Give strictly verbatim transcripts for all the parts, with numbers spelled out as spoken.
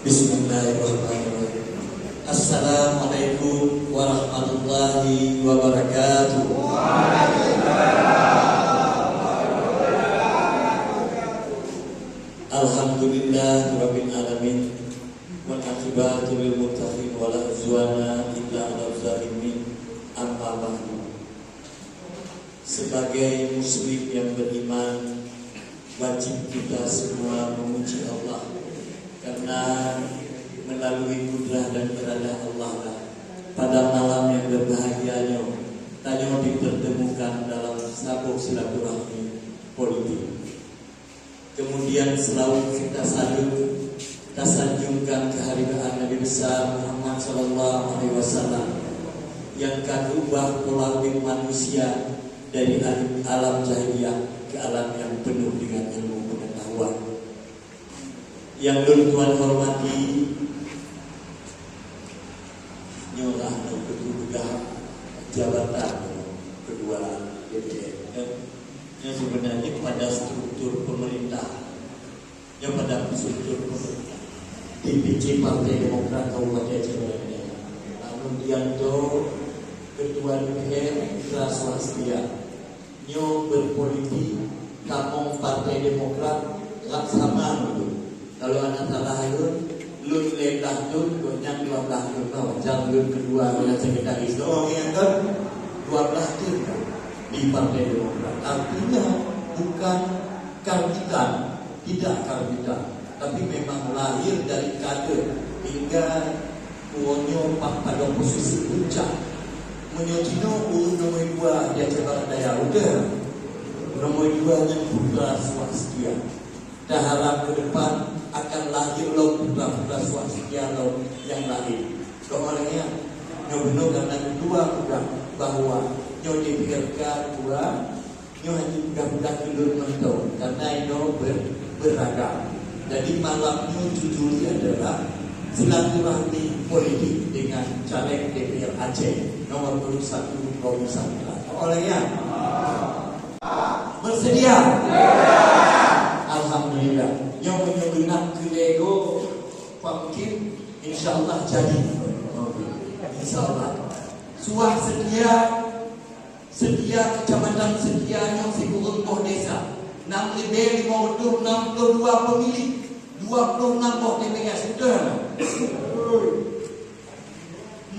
Bismillahirrahmanirrahim. Assalamualaikum warahmatullahi wabarakatuh. Alhamdulillahirabbil alamin. Wal aqibatu lil muttaqin wala udwana illa 'alal zalimin. Amma ba'du. Sebagai muslim yang beriman, wajib kita semua memuji Allah karena melalui kudrah dan iradah Allah lah pada malam yang berbahagia nyoe, tanyoe dipertemukan dalam saboh silaturahmi politik. Kemudian selawat kita salut, tasanjungkan keuharibaan Nabi Besar Muhammad sallallahu alaihi wasallam nyang ka geuubah pola urip manusia dari alam, alam jahiliyah ke alam yang penuh dengan ilmu pengetahuan. Nyang lôn tuan hormati, nyoe lah nyoe keupeugah jabatan ketua D P R. Nyoe sebenarnya pada struktur pemerintah. Nyoe pada struktur pemerintah. D P C Partai Demokrat Kabupaten Aceh Barat Daya. Namun dianto ketua D P R Putra Swastia. Nyoe berpolitik tamong Partai Demokrat rab sama dulu. Kalau hana salah lôn, lôn lhèe blah thôn, gobnyan dua blah thôn, nah, macam lôn ketua, lôn sekretaris. Oh, ingat kan? Dua blah thôn kan? Di Partai Demokrat. Artinya, bukan karbitan, tidak karbitan. Tapi memang lahir dari kader hingga uroe nyoe pat pada posisi puncak. Meunyoe jinoe ureueng nomor dua di Aceh Barat Daya, udah. Nomor dua nyan Putra Swastia. Taharap ke depan akan lahir lom putra-putra Swastia lom nyang laén. Keumalaian, nyoe bunoe karena dua peugah bahwa nyoe D P R K dua, nyoe hanya mudah-mudah ulôn mantong karena inoe ber-, beragam. Jadi malam nyoe jujur adalah silaturahmi politik dengan caleg D P R Aceh nomor urut satu Romi Saputra. Keumalaian. Bersedia? Alhamdulillah. Nyoe meunyoe genap keu lego Pak Mungkin, insyaallah jadi. Insyaallah. Suah setia, setia kecamatan setia nyoe sikureueng boh desa. Enam ribèe lima reutôh enam puluh dua pemilih, dua puluh enam boh T P S. Betul?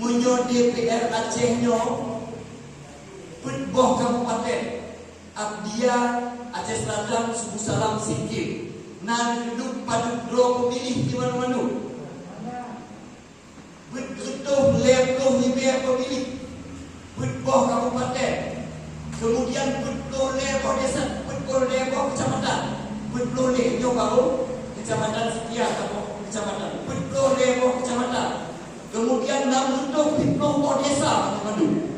Meunyoe D P R Aceh nyoe peuet boh kabupaten, Abdia, Aceh Selatan, Suku Salam, Singkil, na duek padub droe pemilih di manu-manu. Beuet reutôh lhèe ploh ribèe pemilih, peuet boh kabupaten, kemudian peuet ploh lhèe boh desa, peuet ploh lhèe boh kecamatan, peuet ploh lhèe nyoe baru kecamatan setia, kecamatan, peuet ploh lhèe boh kecamatan, kemudian enam reutôh peuet ploh boh desa manu-manu.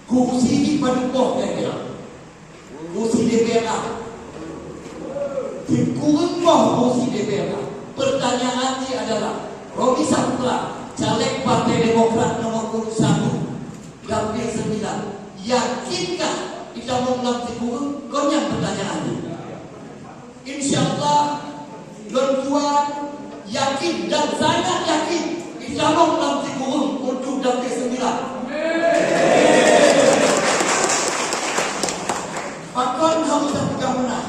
Kursi di padub boh kira-kira? Kursi D P R A. Sikureueng boh kursi D P R A. Pertanyaan jih adalah, Romi Saputra, caleg Partai Demokrat nomor urut satu, dapil sembilan, yakinkah jitamong lam sikureueng? Kon nyan pertanyaan jih. Insyaallah, lôn tuan yakin dan sangat yakin jitamong lam sikureueng untuk dapil sembilan. Pakon harôh tapeugah meunan?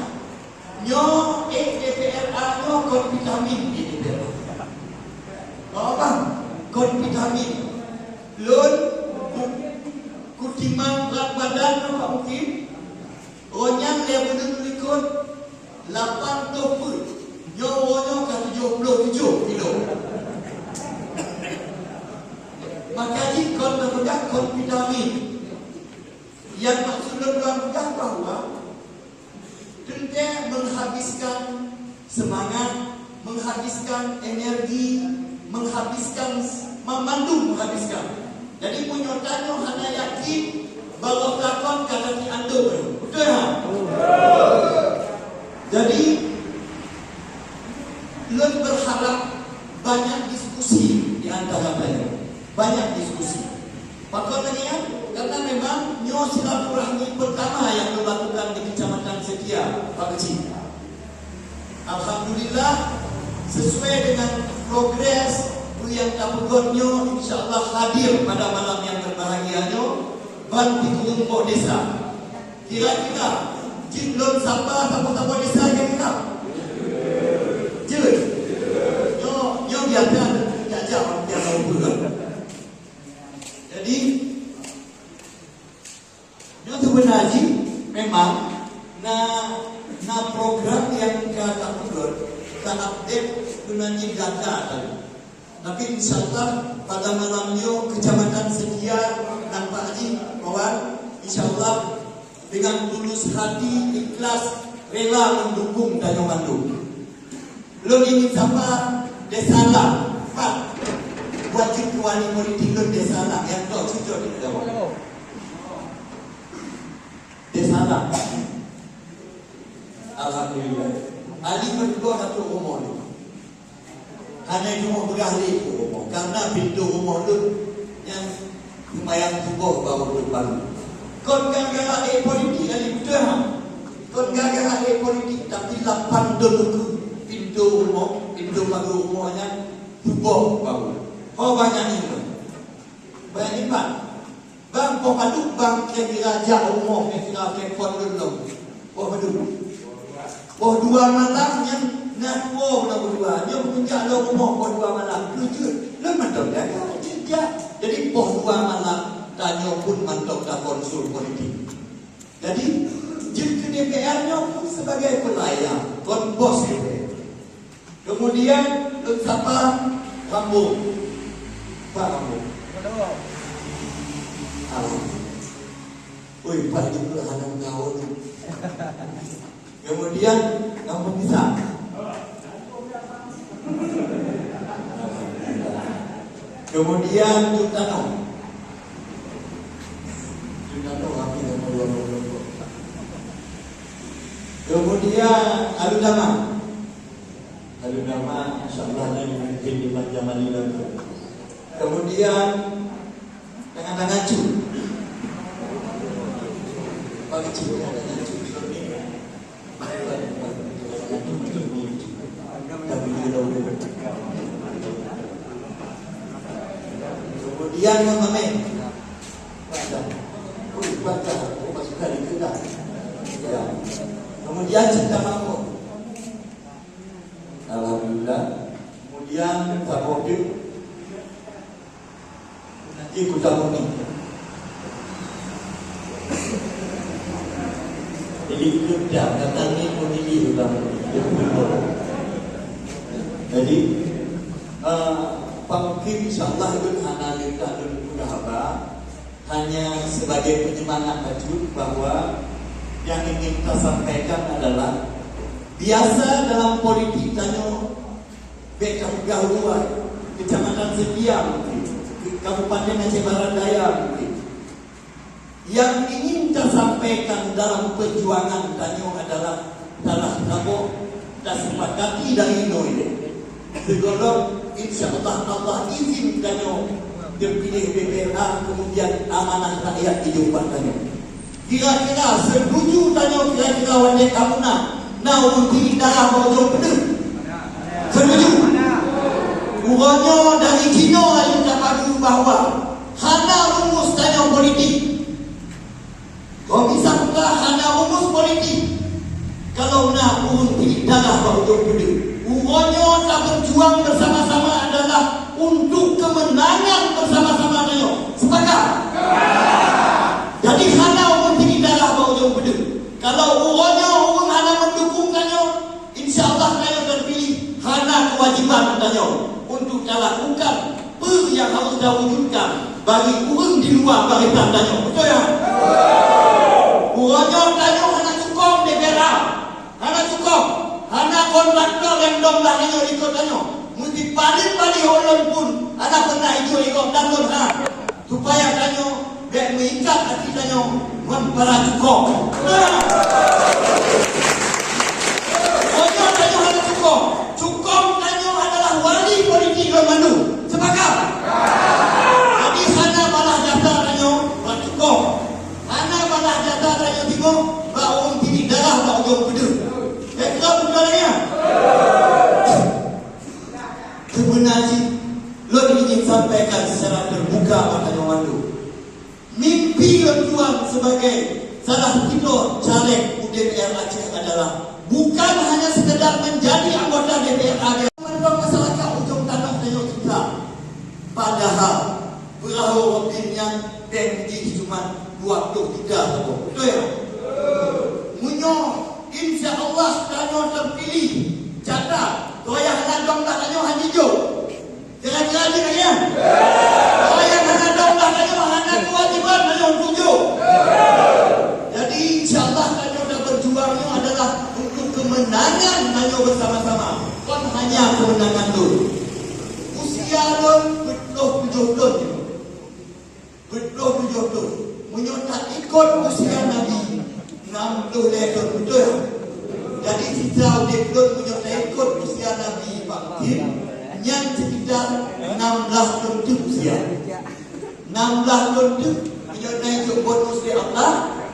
Nyoe ék D P R A nyoe kon vitamin di D P R A. Kon vitamin. Lôn ku-, kutimang brat badan nyoe Pak Mungkin. Uroe nyan lhèe buleuen likot, lapan ploh peuet. Nyoe uroe nyoe ka tujoh ploh tujoh kilo. Maka jih kon tapeugah kon vitamin. Nyang maksud lôn tuan peugah bahwa teuntèe menghabiskan semangat, menghabiskan energi, menghabiskan s-, mamandum menghabiskan. Jadi, meunyoe tanyoe hana yakin, barô takon ka gaki andong. Beutôi hana? Jadi, lôn berharap banyak diskusi di antara tanyoe. Banyak diskusi. Pakon lagèe nyan? Karena memang nyoe silaturahmi pertama nyang lôn lakukan di Kecamatan Setia, Pak Keuchik. Alhamdulillah, Sesuai dengan progres peue nyang tapeugot nyoe, insya Allah hadir pada malam yang berbahagia nyoe ban sikureueng boh desa. Kira-kira jeuet lôn sapa saboh-saboh desa kira-kira? Jeuet. Nyoe, nyoe biasa jak-jak orang biasa umpeu. Jadi, nyoe seubeuna jih memang na, na program nyang ka tapeugot, ta-update keunan jih data tadi. Tapi insya Allah pada malam nyoe Kecamatan Setia nampak jih kawan, insya Allah dengan tulus hati, ikhlas, rela mendukung tanyoe mandum. Lôn ingin sapa Desa Lam, pat wajib keuwali politik lôn Desa Lam, nyang toh cucok di Desa Lam. Alhamdulillah. Ali meutuah satu umur ni. Hana cuma peugah lé keu rumoh, karena pintoe rumoh lôn nyan lumayan tuboh bak ulôn baru. Kon gara-gara ék politik, Ali, beutôi, ha? Kon gara-gara ék politik, tapi lapan dum ukeue pintoe rumoh, pintoe pageue rumoh nyan tuboh bak ulôn. Ho banyak nyoe. Banyak nyoe. Bang, poh padub bang kira-kira jak rumoh, kira-kira telepon lôn lom? Poh padub? Poh dua malam nyan na tuwoe na berdua. Nyoe beujak lom rumoh poh dua malam. Jujur, lôn mantong jaga, jejak. Jadi poh dua malam tanyoe pun mantong takonsul politik. Jadi jeuet keu D P R nyoe pun sebagai pelayan, kon bos D P R. Kemudian lôn sapa Rambo. Pak Rambo. Alhamdulillah. Ui, Pak Rambo hana kawan. Kemudian Rambo bisa. Kemudian Cut Tanoh. Cut Tanoh, kami yang kedua. Kemudian Alun Dama. Alun Dama, insya Allah, ni mungkin di macam mana tu. Kemudian, tangan-tangan cu. Bagi cu, tangan-tangan cu. Kemudian, Mak Mameh. Baca. Oh, baca. Oh, masuk kali ke dah? Ya. Kemudian, Cinta Mangkok. Alhamdulillah. Kemudian saboh teuk nanti Kuta Muni. Jadi kita datang ni pun ini Kuta Muni. Jadi, eh, Pak Mungkin, insya Allah, itu hana kita dan mudah apa. Hanya sebagai penyemangat bacut bahwa yang ingin kita sampaikan adalah biasa dalam politik tanyoe, baik kapeugah luar, Kecamatan Setia mungkin, Kabupaten Aceh Barat Daya mungkin. Yang ingin kita sampaikan dalam perjuangan tanyoe adalah salah saboh tasepakati dari nyoe. Sigohlom, insya Allah, Allah izin tanyoe teupiléh B P H A, kemudian amanah rakyat di jumpa tanyoe. Kira-kira setuju tanyoe kira-kira watée kamoe na, na ureuëng tilik darah bak ujong peudeuh? Setuju? Uroe nyoe dari jinoe ayue tapadu bahwa hana rumus tanyoe politik. Kok bisa buka hana rumus politik? Kalau na ureuëng tilik darah bak ujong peudeuh, uroe nyoe tabeujuang bersama-sama adalah untuk kemenangan bersama-sama tanyoe. Sepakat? Jadi hana ureuëng tilik darah bak ujong peudeuh. Kalau uroe nyoe ureuëng hana mendukung tanyoe, insya Allah tanyoe teupiléh hana kewajiban tanyoe untuk talakukan peue nyang harus tawujudkan bagi ureuëng di luwa barisan tanyoe. Beutôi ya? Uroe nyoe tanyoe hana cukôp D P R A, hana cukôp, hana kontraktor nyang dong lam tanyoe likot tanyoe. Meusti paléng-paléng ulôn pun hana pernah ijok-ijok dan lôn ha. Supaya tanyoe bék meuikat até tanyoe ngon para cukôp. Nah, meunyoe tanyoe hana cukôp, cukôp tanyoe adalah wali politik lôn mandum. Sepakat? Jadi hana balah jasa tanyoe bak cukôp. Hana balah jasa tanyoe timoh bak ureuëng tilik darah bak ujong peudeuh. Bék ka buka lagée nyan. Sampaikan secara terbuka bak tanyoe mandum. Mimpi lôn tuan sebagai salah sidroe caleg U D P R Aceh adalah bukan hanya sekadar menjadi anggota D P R A, masyarakat ujong tanoh tanyoe citra. Padahal peurahô Robin nyan tank jih cuma dua ploh tiga saboh. Beutôi ya? Meunyoe insya Allah tanyoe teupiléh, catat, donya hana dong dak tanyoe hana jijok. Kira-kira jih kan ya? Donya hana dong dak tanyoe hana keuwajiban tanyoe tujoh. Jadi insya Allah tanyoe dak berjuang nyoe adalah untuk kemenangan tanyoe bersama-sama. Kon hanya kemenangan lôn. Usia lôn peuet ploh tujoh thon. Peuet ploh tujoh thon. Meunyoe taikot usia Nabi, nam ploh lhèe thon, beutôi? Jadi sisa udép lôn meunyoe taikot usia Nabi Ibrahim, nyan sekitar nam blah thon teuk usia. Nam blah thon teuk, meunyoe taikot bonus lé Allah,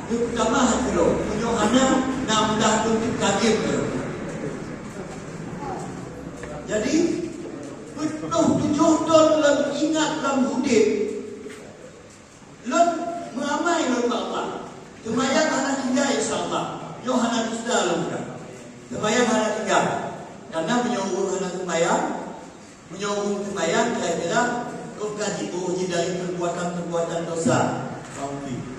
teuk tamah keudroe. Meunyoe hana, nam blah thon teuk kagem keudroe. Jadi, peuet ploh tujoh thon lôn ingat lam udép, lôn meuamai lôn bak Allah. Seumayang hana tinggai, insya Allah. Nyoe hana dusta lôn peugah. Seumayang hana tinggai. Karena meunyoe ureueng hana seumayang, meunyoe ureueng seumayang, kira-kira, kok ka jiboh jih dari perbuatan-perbuatan dosa.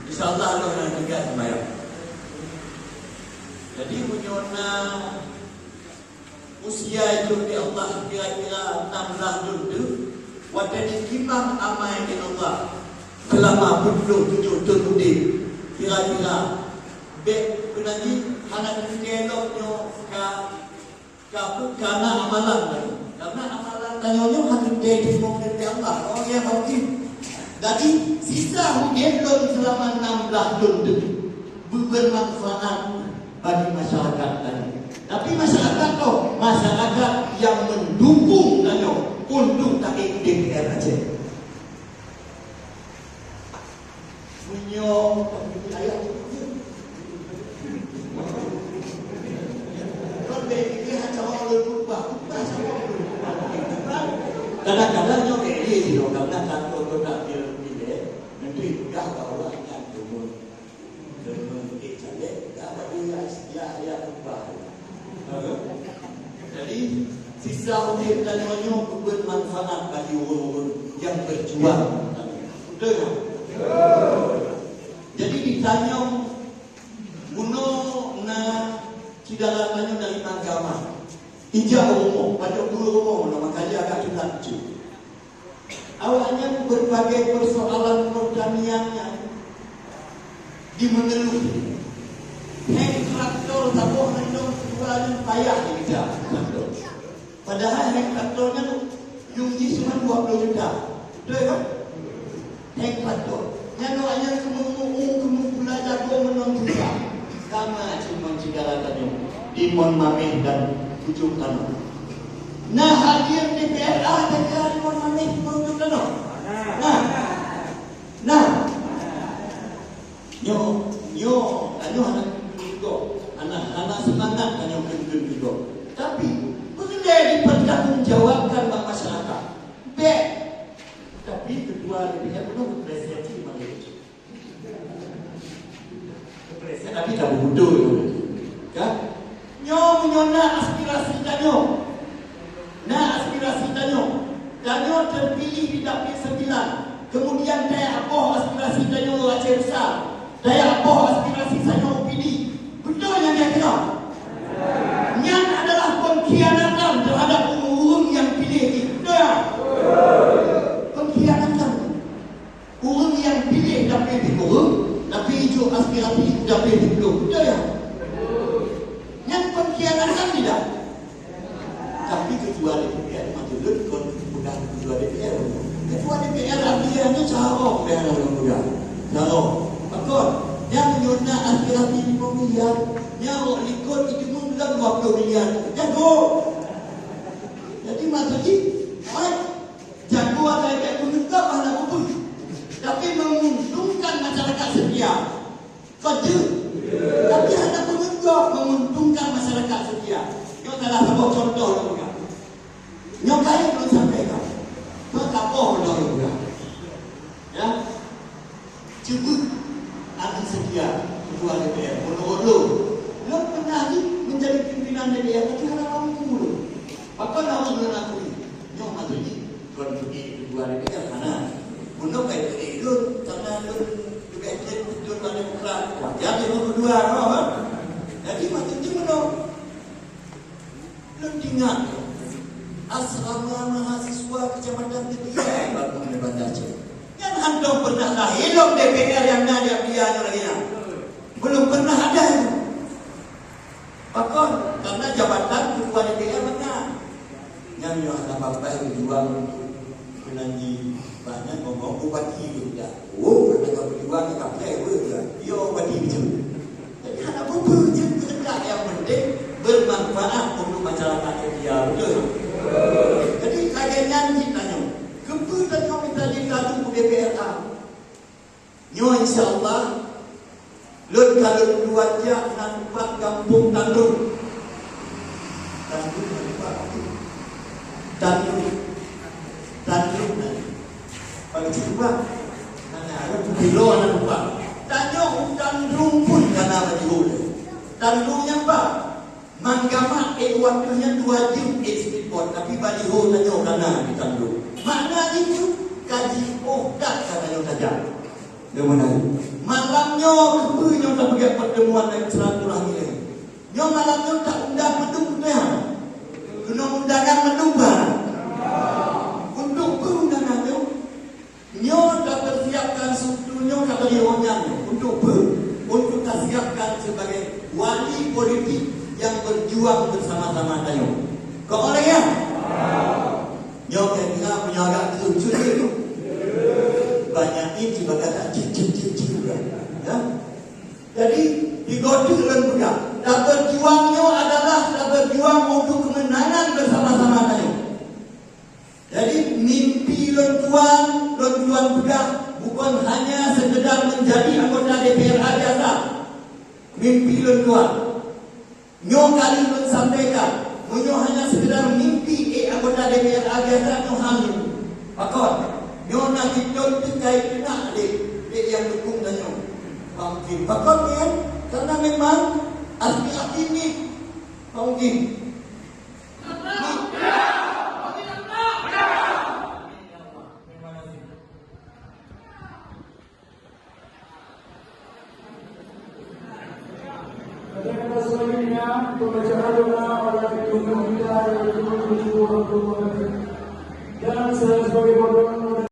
Insya Allah, lôn hana tinggai seumayang. Jadi, meunyoe na usia jih di Allah kira-kira nam blah thon teuk, watèe jitimang amai ngon Allah seulama peuet ploh tujoh thon udép, kira-kira bèk peunajih hana teuntèe lom nyoe ka, ka, ka na amalan lagèe. Karena amalan tanyoe nyoe hana teuntèe jimong keu Allah. Oh ya, mungkin. Jadi, sisa udép lôn seulama nam blah thon teuk beubermanfaat bagi masyarakat tadi. Tapi masyarakat toh, masyarakat yang mendukung tanyoe untuk taék D P R Aceh. Meunyoe ayah, kadang-kadang nyoe kayak gini, kadang-kadang takut, takut tak dia pilih, nanti dah bawa yang turun. Deungon ék calek, dak bak buya, ya, ya, ubah. Jadi, sisa udép tanyoe nyoe peubuet manfaat bagi ureueng-ureueng nyang berjuang. Beutôi tak? Jadi, di tanyoe bunoe na syedara tanyoe dari Manggaman. Ijak rumoh, padub dua rumoh bunoe, maka dia agak culat cuy. Awaknyan berbagai persoalan pertaniannya di mengeluh. Heng traktor saboh nandong keudua nyan payah jikeujak traktor. Padahai heng traktor nyan yum jih cuma dua puluh juta. Beutôi kan? Heng traktor. Nyan awaknyan keumeung mu'ueng, keumeung pula jagoe meunong juta. Sama cuma syedara tanyoe di Mon Mameh dan Ujong Tanoh. Nah, hadir di P R A teuka di Mon Mameh ngon Ujong Tanoh. Nah. Nah. Nyoe, nyoe, tanyoe hana kheun-kheun juga. Hana, hana seumangat tanyoe kheun-kheun juga. Tapi, peue lé dipertanggungjawabkan bak masyarakat? Bèk. Tapi ketua D P R pun berprestasi malu. Tapi tak betul, kan? Nyoe meunyoe na aspirasi tanyoe, na aspirasi tanyoe, tanyoe terpilih di Dapil sembilan, kemudian taya boh aspirasi tanyoe Aceh Besar, taya boh aspirasi tanyoe Pidie. Betul nyang dia kira? Nyan adalah pengkhianatan terhadap ureueng-ureueng nyang piléh jih. Betul tak? Pengkhianatan. Ureueng nyang piléh dapil di ureueng, tapi ijok aspirasi dapil di ureueng. Betul ya? Nyan pengkhianatan tidak? Tapi ketua D P R mah tulun kon bukan ketua D P R. Ketua D P R artinya carông dah orang muda. Carông. Pakon? Nyang nyuna aspirasi lima miliar, nyang likot itu pun dalam dua puluh miliar. Jago. Jadi maksud jih, ai, jago ada yang menentang hana betul. Tapi menguntungkan masyarakat setia. Betul. Tapi hana menentang menguntungkan masyarakat setia. Nyoe salah satu contoh lah bukan. Nyoe kali pun sampai kau. Kau tak boh dah Nyoe maksud jih, kon peuék keudua D P R hana. Bunoe kai peuék lôn, karena lôn leubeh jeuet lôn bak Demokrat. Wajar lôn keudua, kan? Jadi maksud jih bunoe. Lôn ingat, asrama mahasiswa Kecamatan Teutian baru di Banda Aceh. Nyan hántom pernah lahé lom D P R nyang na di Abdya nyoe lagèe nyan. Belum pernah ada itu. Pakon, karena jabatan ketua D P R meunan. Nyan nyoe hana papai berjuang untuk meunangi banyak ngomong bupati juga. Oh, ada berjuang ke kapai pun juga. Yo, bupati macam. Jadi, hana apa-apa je kehendak yang penting bermanfaat untuk masyarakat India. Betul? Jadi, lagèe nyan cit tanyoe. Keupeue tanyoe minta jitalu u D P R A? Nyoe insya Allah, lôn ka lôn tuan jak nan bak gampông Tandong. Tandong nan bak Tandong. Tandong nan. Bagi cuba. Nan ada putih lo nan bak. Tanyoe u Tandong pun kana bagi boleh. Tandong nyang bak. Manggamat ék watèe nyan dua jeuem ék speedboat, tapi baliho tanyoe kana di Tandong. Makna jih nyoe ka jiôh that ka tanyoe tajak. Nyoe meunan. Malam nyoe keupeue nyoe tapeugah pertemuan dan silaturahmi lagèe nyoe? Nyoe malam nyoe taundang mandum peue? Keunong undangan mandum bah. Untuk peue undangan nyoe? Nyoe ka tasiapkan, struktur nyoe ka tadi awak nyan nyoe. Untuk peue? Untuk tasiapkan sebagai wali politik yang berjuang bersama-sama tanyoe. Kok oleh ya? Nyoe kira-kira meunyoe agak kerucut tu. Banyak ni cuma kata cik, cik, cik, cik, ya. Jadi, di gotik lôn peugah, taberjuang nyoe adalah taberjuang untuk kemenangan bersama-sama tanyoe. Jadi, mimpi lôn tuan, lôn tuan peugah bukon hanya sekedar menjadi anggota D P R A biasa. Mimpi lôn tuan. Nyoe kali lôn sampaikan, meunyoe hanya sekedar mimpi ék anggota D P R A biasa nyoe hana. Pakon? Nyoe na kiton teukai keunak lé, lé nyang dukung tanyoe. Mungkin. Pakon nyan? Karena memang asli hati ni. Mungkin. Kata-kata selanjutnya, pembacaan doa oleh Guru kita, yaitu Guru Abdul Muhammad. Dan saya sebagai moderator